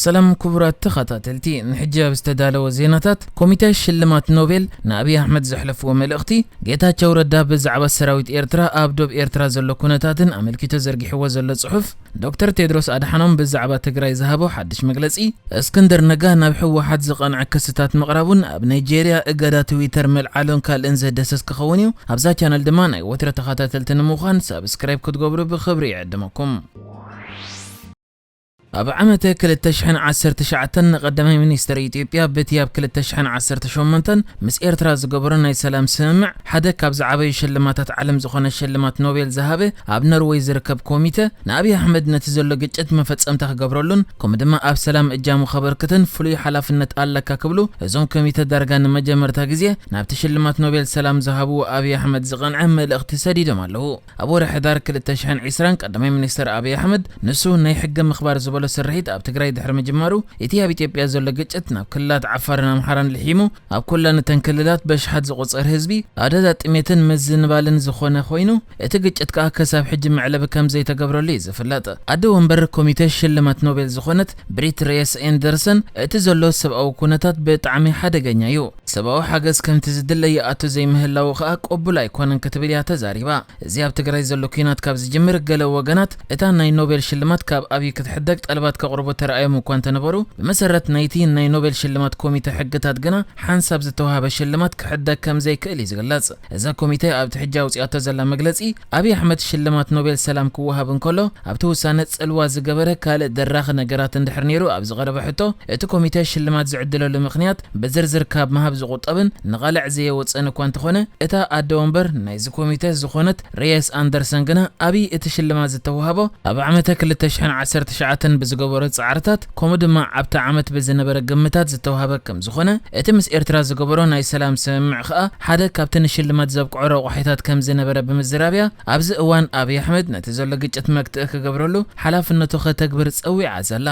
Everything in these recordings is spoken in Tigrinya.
ሰላም ክቡራት ተኸታተልቲ፣ ንሕጂ ኣብ ዝተዳለወ ዜናታት፣ ኮሚተ ሽልማት ኖቤል ንኣብይ ኣሕመድ ዘሕለፍዎ መልእኽቲ፣ ጌታቸው ረዳ ብዛዕባ ሰራዊት ኤርትራ ኣብ ዶብ ኤርትራ ዘሎ ኩነታትን ኣመልኪቱ ዘርጊሕዎ ዘሎ ጽሑፍ፣ ዶክተር ቴድሮስ ኣድሓኖም ብዛዕባ ትግራይ ዝሃቦ ሓድሽ መግለጺ፣ እስክንድር ነጋ ናብ ህወሓት ዝቐንዐ ክስታት ምቕራቡን ኣብ ናይጄርያ እገዳ ትዊተር ምልዓሉን ካልእን ዘደሰስ ክኸውን እዩ። ኣብዛ ቻነል ድማ ናይ ወትረ ተኸታተልቲ ንምዃን ሳብስክራይብ ክትገብሩ ብኽብሪ ይዕድመኩም። ኣብ ዓመተ ክልተ ሽሕን ዓሰርተ ትሽዓተን ንቀዳማይ ሚኒስተር ኢትዮጵያ በቲ ኣብ ክልተ ሽሕን ዓሰርተ ሸሞንተን ምስ ኤርትራ ዝገበሮ ናይ ሰላም ስምምዕ ሓደ ካብ ዝዓበዩ ሽልማታት ዓለም ዝኾነ ሽልማት ኖቤል ዝሃበ ኣብ ኖርወይ ዝርከብ ኮሚተ ንኣብይ ኣሕመድ ነቲ ዘሎ ግጭት መፈጸምታ ክገብረሉን ከምኡ ድማ ኣብ ሰላም እጃሙ ከበርክትን ፍሉይ ሓላፍነት ኣለካ ክብሉ እዞም ኮሚተ ዳርጋ ንመጀመርታ ግዜ ናብቲ ሽልማት ኖቤል ሰላም ዝሃብዎ ኣብይ ኣሕመድ ዝቐንዐ መልእኽቲ ሰዲዶም ኣለዉ። ኣብ ወርሒ ሕዳር ክልተ ሽሕን ዕስራን ቀዳማይ ሚኒስተር ኣብይ ኣሕመድ ንሱ ናይ ሕጊ ምኽባር ዝበሎ ስርሒት ኣብ ትግራይ ድሕሪ ምጅማሩ፣ እቲ ኣብ ኢትዮጵያ ዘሎ ግጭት ናብ ክልላት ዓፋርን ኣምሓራን ልሒሙ ኣብ ኩለን እተን ክልላት በሽሓት ዝቑጸር ህዝቢ ኣደዳ ጥሜትን ምዝንባልን ዝኾነ ኮይኑ፣ እቲ ግጭት ከኣ ክሳብ ሕጂ መዕለቢ ከም ዘይተገብረሉ እዩ ዝፍለጥ። ኣደ ወንበር ኮሚተ ሽልማት ኖቤል ዝኾነት ብሪት ሬስ ኤንደርሰን፣ እቲ ዘሎ ሰብኣዊ ኩነታት ብጣዕሚ ሓደገኛ እዩ። ሰብኣዊ ሓገዝ ከምቲ ዝድለ ይኣቱ ዘይምህላዉ ከኣ ቅቡል ኣይኮነን ክትብል እያ ተዛሪባ። እዚ ኣብ ትግራይ ዘሎ ኲናት ካብ ዝጅምር ገለ ወገናት እታ ናይ ኖቤል ሽልማት ካብ ኣብይ ክትሕደግ ጠለባት ከቕርቡ ተራእዮም እኳ እንተነበሩ፣ ብመሰረት ናይቲ ናይ ኖቤል ሽልማት ኮሚተ ሕግታት ግና ሓንሳብ ዝተዋህበ ሽልማት ክሕደግ ከም ዘይክእል እዩ ዝግለጽ። እዛ ኮሚተ ኣብቲ ሕጂ ኣውጺኣቶ ዘላ መግለጺ፣ ኣብይ ኣሕመድ ሽልማት ኖቤል ሰላም ክወሃብ እንከሎ፣ ኣብቲ ውሳነ ጽልዋ ዝገበረ ካልእ ደራኺ ነገራት እንድሕር ነይሩ ኣብ ዝቐረበ ሕቶ፣ እቲ ኮሚተ ሽልማት ዝዕድለሉ ምኽንያት ብዝርዝር ካብ ምሃብ ዝቑጠብን ንቓልዕ ዘየወጽእን እኳ እንተኾነ፣ እታ ኣደ ወንበር ናይዚ ኮሚተ ዝኾነት ሬየስ ኣንደርሰን ግና፣ ኣብይ እቲ ሽልማት ዝተዋህቦ ኣብ ዓመተ ክልተ ሽሕን ዓሰርተ ትሽዓተን ብዝገበሮ ጻዕርታት፣ ከምኡ ድማ ኣብቲ ዓመት ብዝነበረ ግምታት ዝተዋህበ ከም ዝኾነ፣ እቲ ምስ ኤርትራ ዝገበሮ ናይ ሰላም ስምምዕ ኸኣ ሓደ ካብቲ ንሽልማት ዘብቅዖ ረቋሒታት ከም ዝነበረ ብምዝራብ እያ፣ ኣብዚ እዋን ኣብይ ኣሕመድ ነቲ ዘሎ ግጭት መግትኢ ክገብረሉ ሓላፍነቱ ከተግብር ጸዊዓ ዘላ።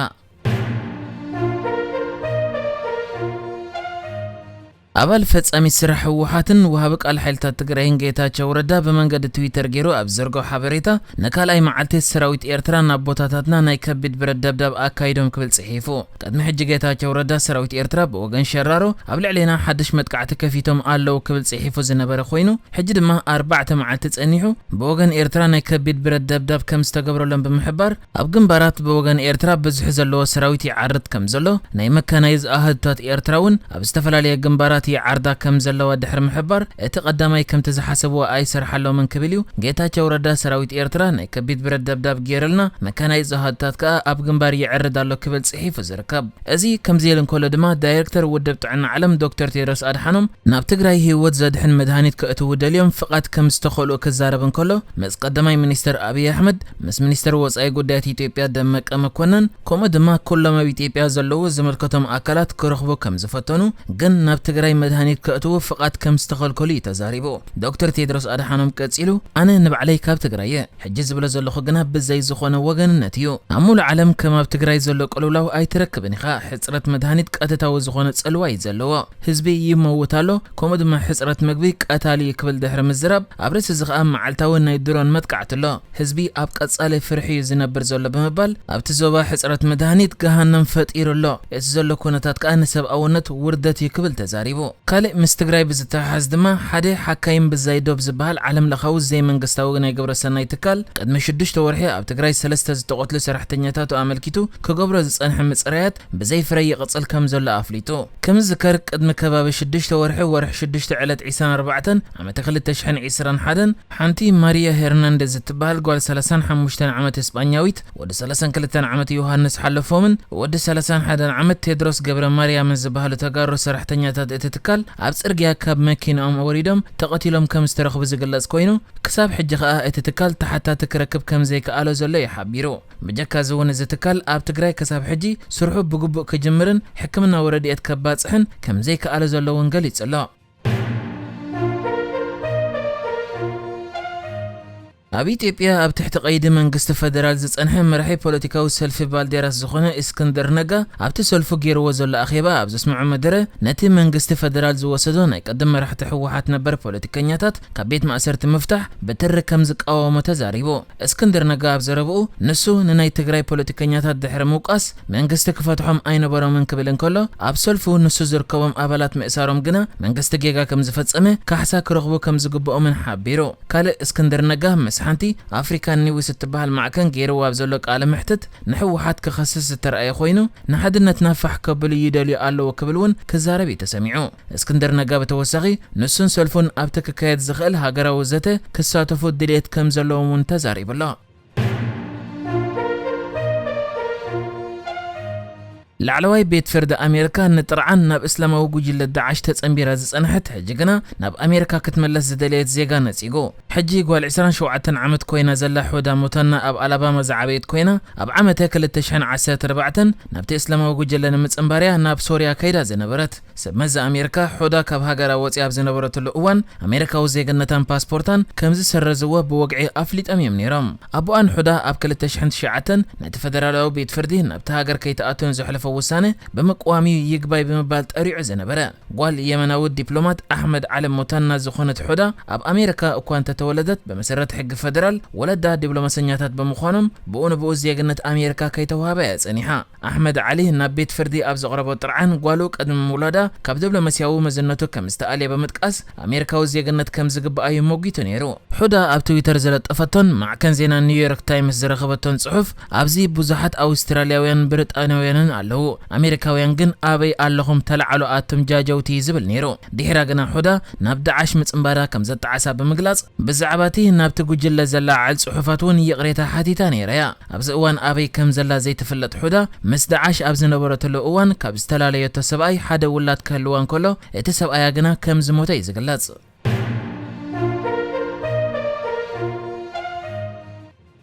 ኣባል ፈጻሚ ስራሕ ህወሓትን ወሃቢ ቃል ሓይልታት ትግራይን ጌታቸው ረዳ ብመንገዲ ትዊተር ገይሩ ኣብ ዘርግሖ ሓበሬታ፣ ንካልኣይ መዓልቲ ሰራዊት ኤርትራ ናብ ቦታታትና ናይ ከቢድ ብረት ደብዳብ ኣካይዶም ክብል ጽሒፉ። ቅድሚ ሕጂ ጌታቸው ረዳ ሰራዊት ኤርትራ ብወገን ሸራሮ ኣብ ልዕሌና ሓድሽ መጥቃዕቲ ከፊቶም ኣለዉ ክብል ጽሒፉ ዝነበረ ኮይኑ፣ ሕጂ ድማ ኣርባዕተ መዓልቲ ጸኒሑ ብወገን ኤርትራ ናይ ከቢድ ብረት ደብዳብ ከም ዝተገብረሎም ብምሕባር፣ ኣብ ግንባራት ብወገን ኤርትራ ብዝሒ ዘለዎ ሰራዊት ይዓርድ ከም ዘሎ፣ ናይ መካናይዝ ኣሃዱታት ኤርትራ እውን ኣብ ዝተፈላለየ ግንባራት ይዓርዳ ከም ዘለዋ ድሕሪ ምሕባር፣ እቲ ቀዳማይ ከምቲ ዝሓሰብዎ ኣይሰርሓሎምን ክብል እዩ። ጌታቸው ረዳ ሰራዊት ኤርትራ ናይ ከቢድ ብረት ደብዳብ ገይርልና፣ መካናይዝ ኣሃዱታት ከኣ ኣብ ግንባር ይዕርድ ኣሎ ክብል ጽሒፉ ዝርከብ። እዚ ከምዚ ኢሉ እንከሎ ድማ፣ ዳይሬክተር ውድብ ጥዕና ዓለም ዶክተር ቴድሮስ ኣድሓኖም ናብ ትግራይ ህይወት ዘድሕን መድሃኒት ከእትዉ ደልዮም ፍቓድ ከም ዝተኸልኡ ክዛረብ እንከሎ፣ ምስ ቀዳማይ ሚኒስተር ኣብይ ኣሕመድ፣ ምስ ሚኒስተር ወጻኢ ጉዳያት ኢትዮጵያ ደመቀ መኮነን፣ ከምኡ ድማ ኩሎም ኣብ ኢትዮጵያ ዘለዉ ዝምልከቶም ኣካላት ክረኽቡ ከም ዝፈተኑ፣ ግን ናብ ትግራይ መድሃኒት ከእትዉ ፍቓድ ከም ዝተኸልከሉ እዩ ተዛሪቡ። ዶክተር ቴድሮስ ኣድሓኖም ቀጺሉ፣ ኣነ ንባዕለይ ካብ ትግራይ እየ። ሕጂ ዝብሎ ዘለኹ ግና ብዘይ ዝኾነ ወገንነት እዩ። ኣብ ሙሉእ ዓለም ከም ኣብ ትግራይ ዘሎ ቅልውላው ኣይትረክብን ኢኻ። ሕጽረት መድሃኒት ቀጥታዊ ዝኾነ ጽልዋ እዩ ዘለዎ። ህዝቢ ይመውት ኣሎ፣ ከምኡ ድማ ሕጽረት ምግቢ ቀታሊ እዩ ክብል ድሕሪ ምዝራብ፣ ኣብ ርእሲ እዚ ኸኣ መዓልታዊ ናይ ድሮን መጥቃዕቲ ኣሎ። ህዝቢ ኣብ ቀጻሊ ፍርሒ እዩ ዝነብር ዘሎ ብምባል፣ ኣብቲ ዞባ ሕጽረት መድሃኒት ገሃነም ፈጢሩ ኣሎ። እቲ ዘሎ ኩነታት ከኣ ንሰብኣውነት ውርደት እዩ ክብል ተዛሪቡ። ካልእ ምስ ትግራይ ብዝተሓሓዝ ድማ፣ ሓደ ሓካይም ብዛይ ዶብ ዝበሃል ዓለም ለኻዊ ዘይመንግስታዊ ናይ ግብረ ሰናይ ትካል፣ ቅድሚ ሽዱሽተ ወርሒ ኣብ ትግራይ ሰለስተ ዝተቐትሉ ሰራሕተኛታቱ ኣመልኪቱ ክገብሮ ዝጸንሐ ምጽራያት ብዘይ ፍረ ይቕጽል ከም ዘሎ ኣፍሊጡ። ከም ዝዝከር፣ ቅድሚ ከባቢ ሽዱሽተ ወርሒ፣ ወርሒ ሽዱሽተ ዕለት ዕስራን ኣርባዕተን ዓመተ ክልተ ሽሕን ዕስራን ሓደን፣ ሓንቲ ማሪያ ሄርናንደዝ እትበሃል ጓል ሰላሳን ሓሙሽተን ዓመት እስጳኛዊት፣ ወዲ ሰላሳን ክልተን ዓመት ዮሃንስ ሓለፎምን ወዲ ሰላሳን ሓደን ዓመት ቴድሮስ ገብረ ማርያምን ዝበሃሉ ተጋሩ ሰራሕተኛታት እቲ ትካል ኣብ ጽርግያ ካብ መኪንኦም ወሪዶም ተቐቲሎም ከም ዝተረኽቡ ዝግለጽ ኮይኑ፣ ክሳብ ሕጂ ከኣ እቲ ትካል ተሓታቲ ክረክብ ከም ዘይከኣሎ ዘሎ እዩ ሓቢሩ። ብጀካ እዚ እውን እዚ ትካል ኣብ ትግራይ ክሳብ ሕጂ ስርሑ ብግቡእ ክጅምርን ሕክምናዊ ረድኤት ከባጽሕን ከም ዘይከኣለ ዘሎ እውን ገሊጹ ኣሎ። ኣብ ኢትዮጵያ ኣብ ትሕቲ ቀይዲ መንግስቲ ፈደራል ዝጸንሐ መራሒ ፖለቲካዊ ሰልፊ ባልዴራስ ዝኾነ እስክንድር ነጋ ኣብቲ ሰልፉ ገይርዎ ዘሎ ኣኼባ ኣብ ዘስምዖ መደረ፣ ነቲ መንግስቲ ፈደራል ዝወሰዶ ናይ ቀደም መራሕቲ ህወሓት ነበር ፖለቲከኛታት ካብ ቤት ማእሰርቲ ምፍታሕ ብትሪ ከም ዝቃወሞ ተዛሪቡ። እስክንድር ነጋ ኣብ ዘረብኡ፣ ንሱ ንናይ ትግራይ ፖለቲከኛታት ድሕሪ ምውቃስ መንግስቲ ክፈትሖም ኣይነበሮምን ክብል እንከሎ፣ ኣብ ሰልፉ ንሱ ዝርከቦም ኣባላት ምእሳሮም ግና መንግስቲ ጌጋ ከም ዝፈጸመ ካሕሳ ክረኽቡ ከም ዝግብኦምን ሓቢሩ። ካልእ እስክንድር ነጋ ምስ ሓንቲ ኣፍሪካን ኒውስ እትበሃል ማዕከን ገይርዎ ኣብ ዘሎ ቃለ መሕትት ንህወሓት ክኸስስ ዝተረኣየ ኮይኑ፣ ንሓድነትና ፋሕ ከብሉ ይደልዩ ኣለዉ ክብል እውን ክዛረብ እዩ ተሰሚዑ። እስክንድር ነጋ ብተወሳኺ ንሱን ሰልፉን ኣብቲ ክካየድ ዝኽእል ሃገራዊ ዘተ ክሳተፉ ድልየት ከም ዘለዎም እውን ተዛሪቡ ኣሎ። ላዕለዋይ ቤት ፍርዲ ኣሜሪካ ንጥርዓን ናብ እስላማዊ ጉጅለ ዳዕሽ ተጸንቢራ ዝጸንሐት ሕጂ ግና ናብ ኣሜሪካ ክትመለስ ዝደለየት ዜጋ ነጺጉ። ሕጂ ጓል ዕስራን ሸውዓተን ዓመት ኮይና ዘላ ሑዳ ሞታና ኣብ ኣላባማ ዝዓበየት ኮይና ኣብ ዓመተ ክልተ ሽሕን ዓሰርተ ኣርባዕተን ናብቲ እስላማዊ ጉጅለ ንምጽንባርያ ናብ ሶርያ ከይዳ ዝነበረት። ሰብ መዚ ኣሜሪካ ሑዳ ካብ ሃገራ ወፂኣ ኣብ ዝነበረትሉ እዋን ኣሜሪካዊ ዜግነታን ፓስፖርታን ከም ዝሰረዝዎ ብወግዒ ኣፍሊጦም እዮም ነይሮም። ኣቦኣን ሑዳ ኣብ ክልተ ሽሕን ትሽዓተን ነቲ ፈደራላዊ ቤት ፍርዲ ናብቲ ሃገር ከይትኣቱ ንዘሕለፎ ውሳነ ብምቅዋም እዩ ይግባይ ብምባል ጠሪዑ ዝነበረ። ጓል የመናዊ ዲፕሎማት ኣሕመድ ዓለም ሞታና ዝኾነት ሑዳ ኣብ ኣሜሪካ እኳ እንተተወለደት ብመሰረት ሕጊ ፈደራል ወለዳ ዲፕሎማሰኛታት ብምዃኖም ብኡ ንብኡ ዜግነት ኣሜሪካ ከይተዋህባ እያ ጸኒሓ። ኣሕመድ ዓሊ ናብ ቤት ፍርዲ ኣብ ዘቕረቦ ጥርዓን ጓሉ ቅድሚ ምውላዳ ካብ ዲፕሎማስያዊ መዝነቱ ከም ዝተኣልየ ብምጥቃስ ኣሜሪካዊ ዜግነት ከም ዝግብኣዩ ሞጊቱ ነይሩ። ሑዳ ኣብ ትዊተር ዝለጠፈቶን ማዕከን ዜና ኒውዮርክ ታይምስ ዝረኸበቶን ጽሑፍ ኣብዚ ብዙሓት ኣውስትራልያውያን ብሪጣንያውያንን ኣለዉ፣ ኣሜሪካውያን ግን ኣበይ ኣለኹም ተላዓሉ ኣቱም ጃጀውቲ ዝብል ነይሩ። ድሒራ ግና ሑዳ ናብ ዳዕሽ ምጽንባራ ከም ዘጣዓሳ ብምግላጽ ብዛዕባ እቲ ናብቲ ጉጅለ ዘላዓዕል ጽሑፋት እውን ይቕሬታ ሓቲታ ነይራ እያ። ኣብዚ እዋን ኣበይ ከም ዘላ ዘይትፍለጥ ሑዳ ምስ ዳዕሽ ኣብ ዝነበረትሉ እዋን ካብ ዝተላለየቶ ሰብኣይ ሓደ ውላድ ክህልዋ እንከሎ እቲ ሰብኣያ ግና ከም ዝሞተ እዩ ዝግለጽ።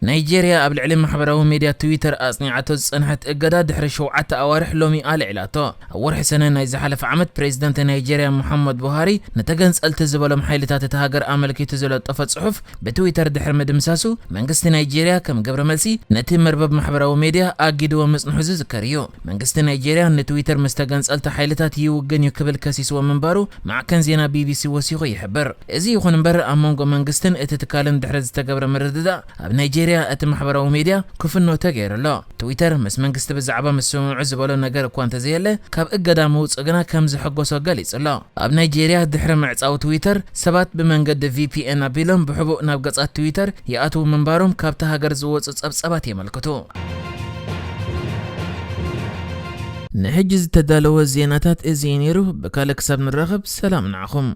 ናይጄርያ ኣብ ልዕሊ ማሕበራዊ ሜድያ ትዊተር ኣጽኒዓቶ ዝጸንሐት እገዳ ድሕሪ ሸውዓተ ኣዋርሕ ሎሚ ኣልዒላቶ። ኣብ ወርሒ ሰነ ናይ ዝሓለፈ ዓመት ፕሬዚደንት ናይጄርያ ሙሓመድ ቡሃሪ ንተገንጸልቲ ዝበሎም ሓይልታት እታ ሃገር ኣመልኪቱ ዝለጠፎ ጽሑፍ ብትዊተር ድሕሪ ምድምሳሱ መንግስቲ ናይጄርያ ከም ግብረ መልሲ ነቲ መርበብ ማሕበራዊ ሜድያ ኣጊድዎ ምጽንሑ ዝዝከር እዩ። መንግስቲ ናይጄርያ ንትዊተር ምስ ተገንጸልቲ ሓይልታት ይውግን እዩ ክብል ከሲስዎ ምንባሩ ማዕከን ዜና ቢቢሲ ወሲኹ ይሕብር። እዚ ይኹን እምበር ኣብ መንጎ መንግስትን እቲ ትካልን ድሕሪ ዝተገብረ ምርድዳእ ኣብ ናይጄርያ እቲ ማሕበራዊ ሜድያ ክፍኖ ተገይሩ ኣሎ። ትዊተር ምስ መንግስቲ ብዛዕባ ምስምምዑ ዝበሎ ነገር እኳ እንተዘየለ ካብ እገዳ ምውፅእ ግና ከም ዝሕጎሶ ገሊጹ ኣሎ። ኣብ ናይጄርያ ድሕሪ ምዕጻው ትዊተር ሰባት ብመንገዲ ቪፒኤን ኣቢሎም ብሕቡእ ናብ ገጻት ትዊተር ይኣትዉ ምንባሮም ካብታ ሃገር ዝወጹ ጸብጻባት የመልክቱ። ንሕጂ ዝተዳለወ ዜናታት እዚ እዩ ነይሩ። ብካልእ ክሳብ ንራኸብ ሰላም ንዓኹም።